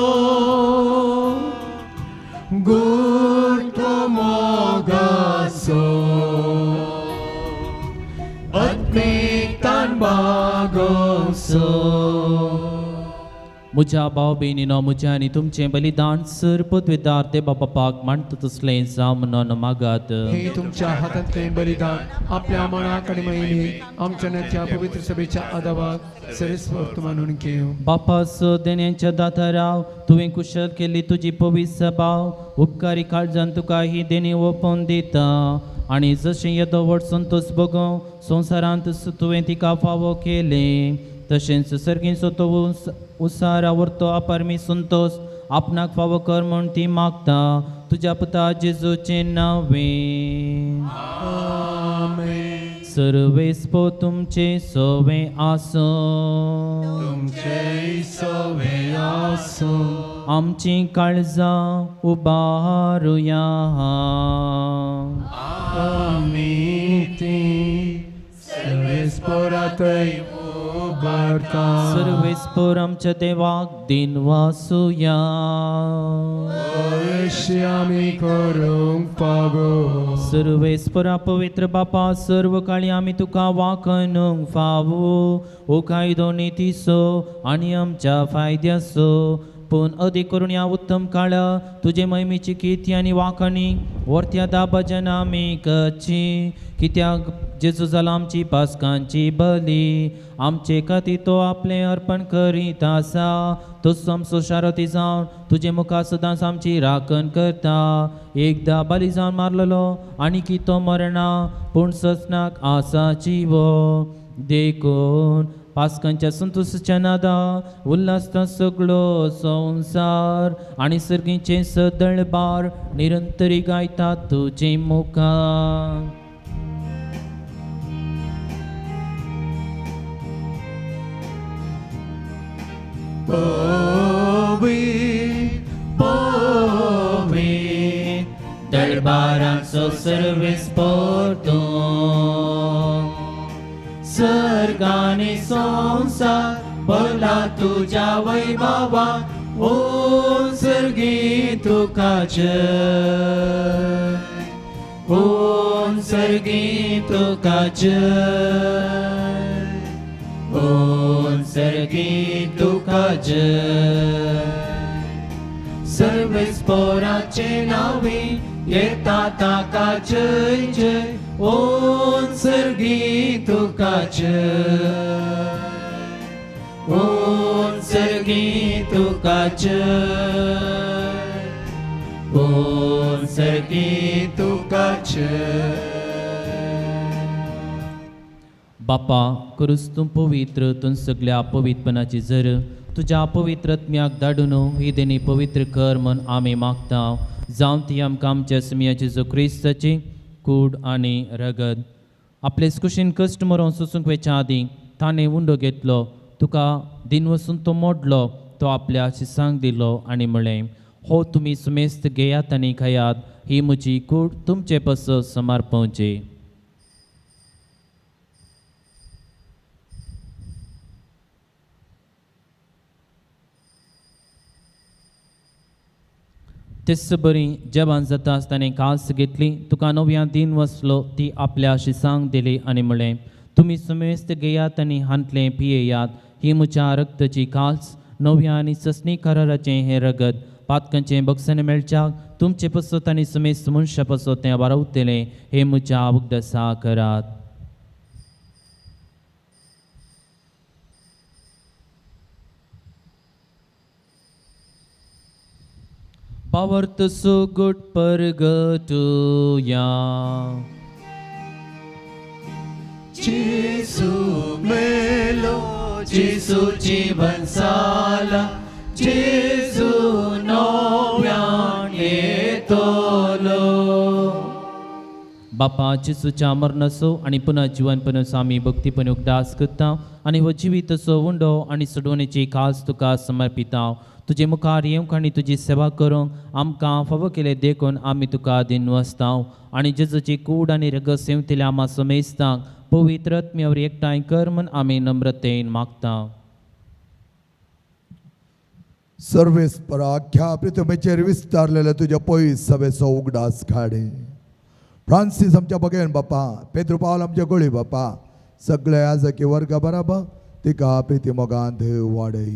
गुर्तो मोगाचो आत्मिकतान बागोसो.
म्हज्या भाव भयणीनो, म्हज्या आनी तुमचें बलिदान सर पदवेदार देवा बापाक मांडटा तसलें जावं म्हणून मागात.
हे तुमच्या हातांतले बलिदान आपल्या मनाक आनी महिमे आमच्या नेत्या पवित्र सभेच्या आदावाक सरेस्वर मानून घेवं.
बापा देण्याच्या दाताराव, तुवें कुशल केल्ली तुजी पवित्र सभा उपकारी काळजान तुका ही देणी ओपून दिता आनी जशें येदो व्हड संतोश भोगोवं संवसारांत तुवें तिका फावो केलें, तशेंच सर्गींचो तो उसार आवरतो अपारमी संतोश आपणाक फावो कर म्हूण ती मागता तुज्या पुता जेजूचें नांवें.
आमेन.
सर्वेस्पो तुमचे सवे आसूं.
तुमचे सवे आसूं.
आमची काळजां उबारुया.
आमी ती सर्वेस्पोरा थंय उबारता.
सर्वेस्पोर आमच्या देवाक दिन वासुया.
अवश्य आमी करूंक फावो.
सर्वेस्परा पवित्र बापा, सर्व काळी आमी तुका वाखणूंक फावो ओ कायदो नितीचो आनी आमच्या फायद्याचो. पूण अदीक करून ह्या उत्तम काळा तुजे महिमेची किर्ती आनी वाखणी वर्त्या दा भजन आमी करची, कित्याक जेजू जाला आमची पासकांची बली. आमचे खातीर तो आपलें अर्पण करीत आसा, तसो आमचो शारती जावन तुजे मुखार सदांच आमची राखण करता. एकदां बली जावन मारलेलो आनी की तो मरणा पूण ससनाक आसा जिवो. देखून पासकांच्या संतोषाच्या नादा उल्हासता सगळो संवसार आनी सर्गीचें सदळ बार निरंतरी गायता तुजे मुखार.
पवी पवी
दरबाराचो सर्वेस पोरतो सर्गानी संवसार भरला तुज्या वैभवा ओ सर्गी तुका जय, ओ सर्गी तुका जय, ओ सर्गी तुका जय. सर्वेस पोराचे नावे येता ताका जय जय, ओ सर्गी तुका जय, ओ सर्गी तुका जय, ओ सर्गी
तुका जय.
बापा करूच तूं पवित्र, तूं सगल्या पवित्रपणाची जर तुज्या पवित्रत्म्याक धाडून ही देणी पवित्र कर म्हूण आमी मागता. जावं ती आमकां आमच्या सुमया जेजू क्रिस्ताची कूड आनी रगत. आपले कुशीन कश्ट मरोन सोसूंक वयच्या आदीं ताणें उंडो घेतलो, तुका दिन वसून तो मोडलो, तो आपल्या शिसांक दिलो आनी म्हळें, हो तुमी सुमेस्त घेयात आनी खायात, ही म्हजी कूड तुमचे पासत समर्पवची. तेच बरी जेवण जाता आसतना कास घेतली, तुका नव्या दिन वसलो, ती आपल्या शिसांक दिली आनी म्हळें, तुमी समेस्त घेयात आनी हांतलें पियेयात, ही म्हज्या रक्ताची कास, नव्या आनी ससनी कराराचें हें रगत, पातकांचें बक्षण मेळच्याक तुमचे पसत आनी समेस्त मनशा पसत तें वारवतलें, हें म्हज्या उगडासा करात. पावर्त सुगुट परगटुया.
जेसू मेलो, जेसू जीवन साला, जेसू नव्यान येतलो.
बापा जेजूच्या मरणाचो आनी पुनः जिवनपणाचो आमी भक्तीपणी उगडास करता आनी हो जिविताचो उंडो आनी सोडवणेची खास तुका समर्पिता. तुजे मुखार येवंक आनी तुजी सेवा करूंक आमकां फावो केलें देखून आमी तुका दिनवासता आनी जेजूची कूड आनी रगत सेवतल्या आमा समेस्तांक पवित्र आत्म्यावर एकठांय कर म्हूण आमी नम्रतेन मागता.
सर्वेस्परा अख्ख्या पृथ्वीचेर विस्तारलेल्या तुज्या पयस सभेचो उगडास काडे. फ्रांसीस आमच्या बगेन बापा, पेद्रू पावल आमच्या गोळी बापा, सगळे आजकी वर्गा बराबर तिका प्रिती मोगांत वाडय.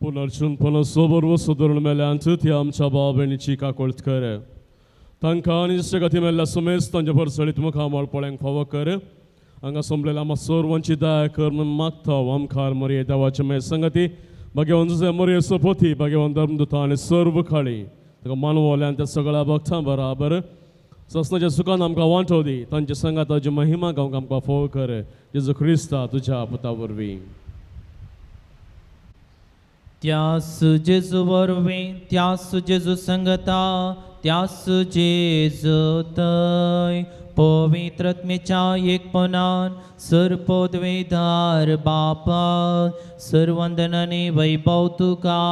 पुनर्चून पुनः सोबर वसो मेल्यांत ती आमच्या भाव भयणीची काकोळत कर. तांकां आनी गती मेल्ल्या सुमेस तांच्या भरसळीत मुखामळ पळोवंक फावो कर. हांगा सोंपलेल्या आमा सर्वांची दया कर म्हूण मागता. आमखार मरये देवाचे मे संगती भाग्यवान जुजे मरये सोपोती भाग्यवान धर्मदुता आनी सर्व खाळी ताका मानवल्यान त्या सगळ्या भक्तां बराबर ससनाच्या सुखान आमकां वांटो दी. तांच्या संगाताची महिमा गावंक आमकां फावो कर. जेजू क्रिस्ता तुज्या पुता वरवीं.
त्यास जेजू वरवीं, त्यास जेजू संगता, त्यास जेजू थंय पवित्र आत्म्याच्या एकपणान सर्वपदवीधार बापा सर्वंदनानी वैभव तुका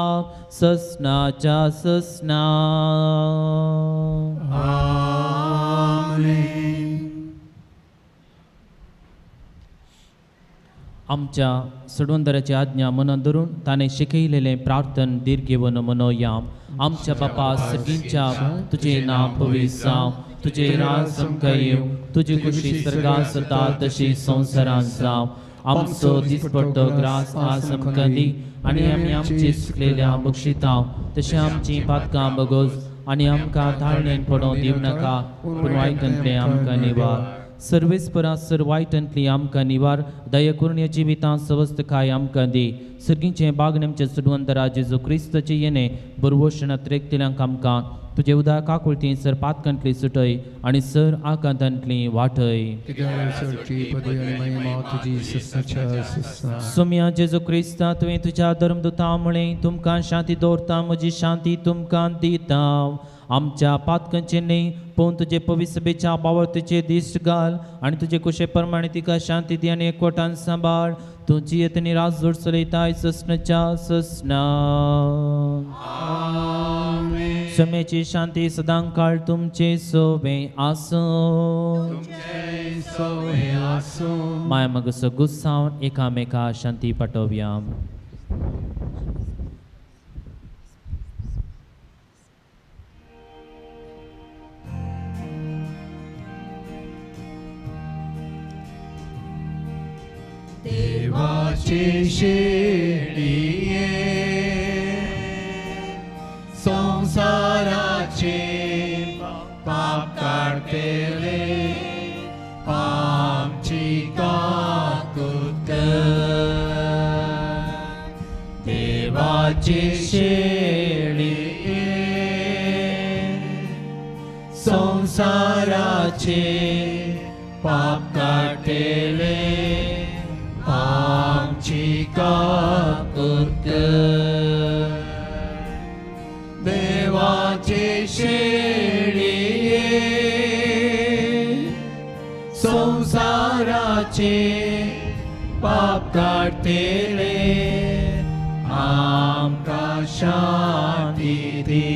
ससनाच्या ससना. आमच्या सडवंदराची आज्ञा मनात धरून ताणें शिकयलेलें प्रार्थन दीर्घ घेवन मनोया. आमच्या बापा सगळींच्या तुजें नांव पवित्र जावं, तुजें राज आमकां येवं, तुजी खुशी स्वर्गांत जाता तशी संवसारांत जावं. आमचो दिसपट्टो ग्रास आज आमकां दी आनी आमी आमची चुकलेल्या बक्षिता तशें आमची पातकां बगोस आनी आमकां ताळणेन पडोवंक दिवं नाका, पूण वायटांतलें आमकां निवार. सर्वेस्परा सर वायटांतली आमकां निवार, दया करून ह्या जिवितांत सवस्तकाय आमकां दी. सर्गीचें बागणें आमच्या सुडवंतरा जेजू क्रिस्ताचें येणें बरवशणांत रेखतल्यांक आमकां तुजे उदार काकुळटी सर पातकांतली सुटय आनी सर आकांतांतली वाटय. सोम्या जेजू क्रिस्ता तुवें तुज्या धर्मदुता म्हळें, तुमकां शांती दवरता, म्हजी शांती तुमकां दिता. आमच्या पातकांचें न्हय पूण तुजे पवित्र सभेच्या बावळतीचे दिश्ट घाल आनी तुजे कुशे प्रमाणे तिका शांती दी आनी एकवटान सांबाळ. तूं जियेत आनी राज जोड चलयताय ससनाच्या ससना. समेची शांती सदां काळ तुमचे सोबे आसूं. माया मग गुस्सावन एकामेका शांती पाठोवया.
देवाचे शेळये संसाराचे पाप काडटले, आमची काकूत कर. देवाचे शेळये संसाराचे पाप काडटले, आमची काकूत कर. देवाचे शेळये संसाराचे पाप काडटले, आमकां शांती दी.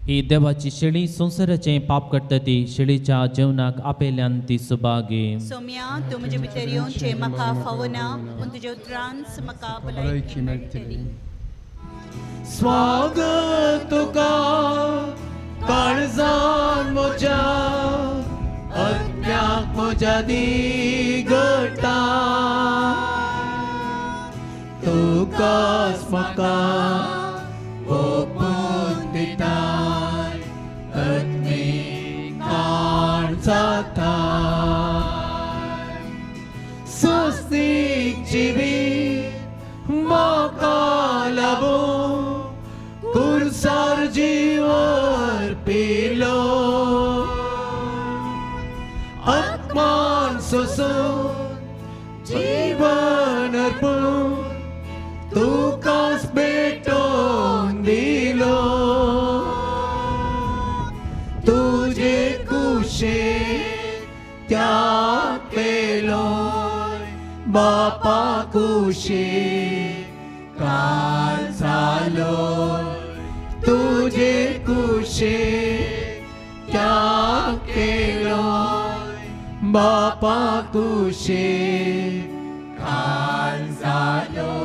ही देवाची शेळी संवसाराचें पाप करता ती शेळीच्या जेवणाक आपयल्यान ती सुभागी.
सोम्या, तूं म्हजे भितर येवचें म्हाका फावना, पूण तुज्या उतरांच म्हाका भलायकी मेळटली.
स्वागत तुका काळजान म्हज्या, आत्म्याक म्हज्या दिगटा, तुकाच म्हाका ओपून दिताय, आत्मीक काळ जाता. स्वस्तीक जिवीत म्हाका लाबूं, कुर्सार जीव अर्पिलो, आत्मान सोसून जीवन अर्पून तुकाच भेटोवन दिलो. तुजे कुशेन त्याग केलो, बापा कुशेन काल जालो. तुजे कुशेन त्याग केलो, बापा कुशेन काल जालो.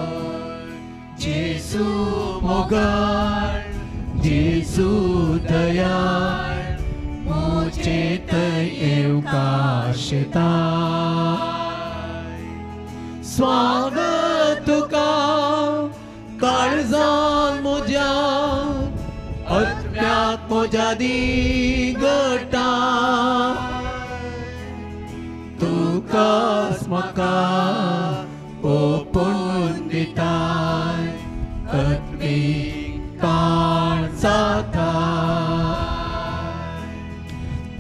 जेसू मोगाळ, जेसू दयाळ, म्हजे थंय येवकाशेता. स्वागत तुका काळजान म्हज्या, आत्म्याक म्हज्या दिगटा, तुकाच म्हाका ओपून दिताय, आत्मीक काळ जाता.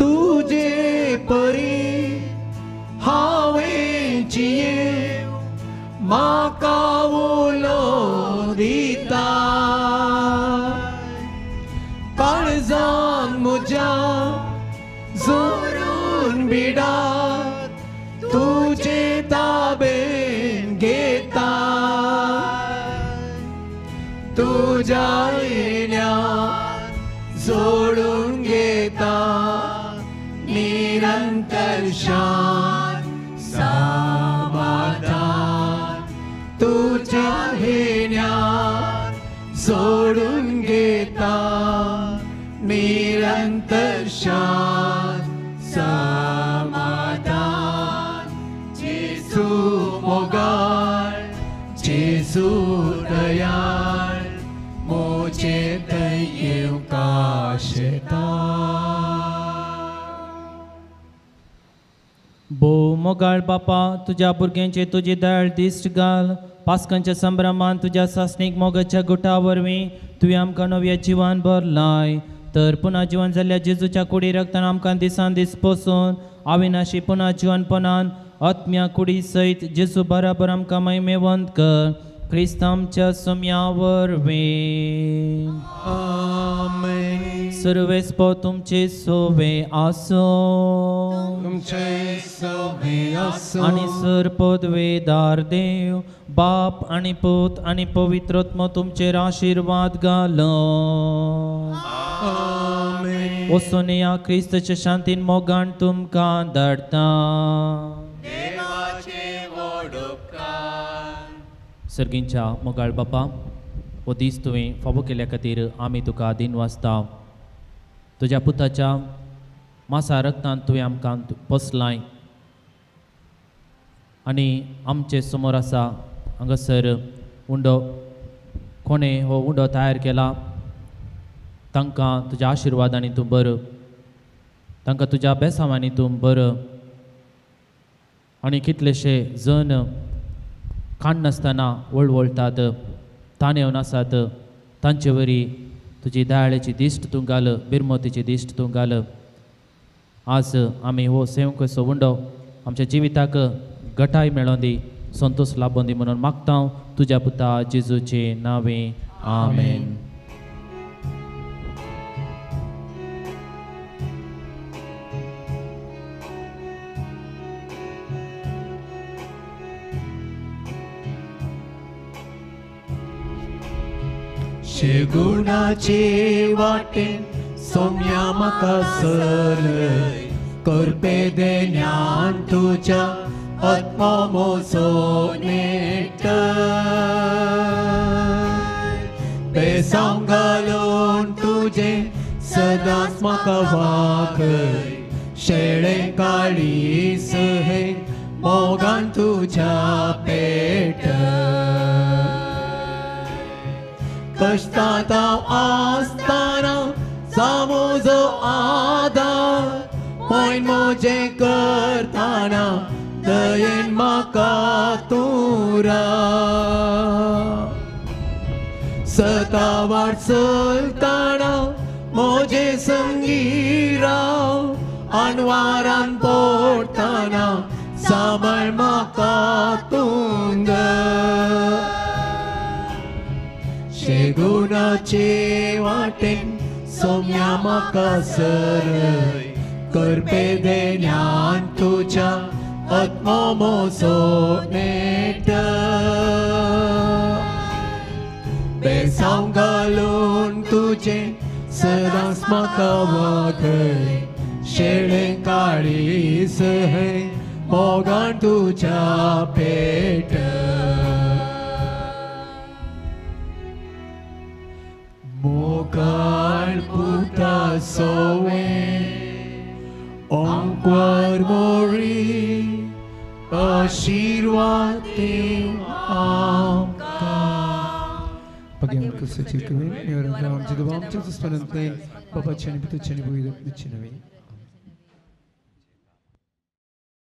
तुजे परी हांवें जियेव, म्हाका उलो दिता, काळजान म्हज्या जोरून बिडात तुजे ताबेन घेता. तुज्या येण्यात जोडून घेता, निरंतर शांत समाधान. तुज्या येण्यात जोडून घेता, निरंतर शांत समाधान. जेसू मोगाळ, जेसू दयाळ, म्हजे थंय येवकाशेता.
भोव मोगाळ बापा, तुज्या भुरग्यांचे तुजी दयाळ दिश्ट घाल. पास्कांच्या संभ्रमान तुज्या सासणीक मोगाच्या गुटा वरवीं तुवें आमकां नव्या जिवान भरलाय. तर पुना जिवन जाल्ल्या जेजूच्या कुडी रक्तान आमकां दिसान दीस पोसून अविनाशी पुना जिवनपणान आत्म्या कुडी सयत जेजू बराबर आमकां महिमेवंत कर. क्रिस्त आमच्या सोम्या वरवीं.
आमेन.
सर्वेस्पो तुमचे सोवे आसो.
तुमचे सोवे आसो.
आनी सर पदवेदार देव बाप आनी पूत आनी पवित्र आत्मो तुमचेर आशिर्वाद घालो.
आमेन.
वचून या क्रिस्ताच्या शांतीन मोगान तुमकां धाडटा.
देवाचे व्हड उपकार.
सर्गींच्या मोगाळ बापा, हो दीस तुवें फावो केल्या खातीर आमी तुका दिनवासता. तुज्या पुताच्या मासा रक्तान तुवें आमकां पोसलाय आनी आमचे समोर आसा हांगासर उंडो. कोणें हो उंडो तयार केला तांकां तुज्या आशिर्वादांनी तूं बरो, तांकां तुज्या बेसांवांनी तूं बरो. आनी कितलेशे जण काडनासतना वळवळटात, ताणेवन आसात, तांचे वरी तुजी दयाळेची दिश्ट तूं घाल, बिरमोतीची दिश्ट तूं घाल. आज आमी हो सेवकेचो उंडो आमच्या जिविताक गटाय मेळों दी, संतोश लाबों दी म्हणून मागता तुज्या पुता जेजूचे नांवे. आमेन.
शेगुणाचे वाटेन सोम्या म्हाका सरय करपे देण्यान तुज्या आत्मो मोजो नेट बेसांव घालून तुजें सदांच म्हाका वाखय शेळे काळीस हे मोगान तुज्या पेट कश्टांत हांव आसतना जावं म्हजो आदार मोयन म्हजें करतना दयेन म्हाका तूं राव सतावार चलतना म्हजे संगी राव अनवारान पडटना सांबाळ म्हाका तूं शेगुणाचे वाटेन सोम्या म्हाका सरय करपे देण्यान तुज्या आत्मो मोजो नेट बेसांव घालून तुजें सदांच म्हाका वागय शेळे काळीस हे मोगान तुज्या पेट मोगाळ पुता सोवे ओंकार मोरी आशीर्वाद देव आमकां.
Paghiamo questo circo, mi ora andiamo, ci dobbiamo, ci sono te, papà ce ne pute ce ne vuoi, ce ne vuoi.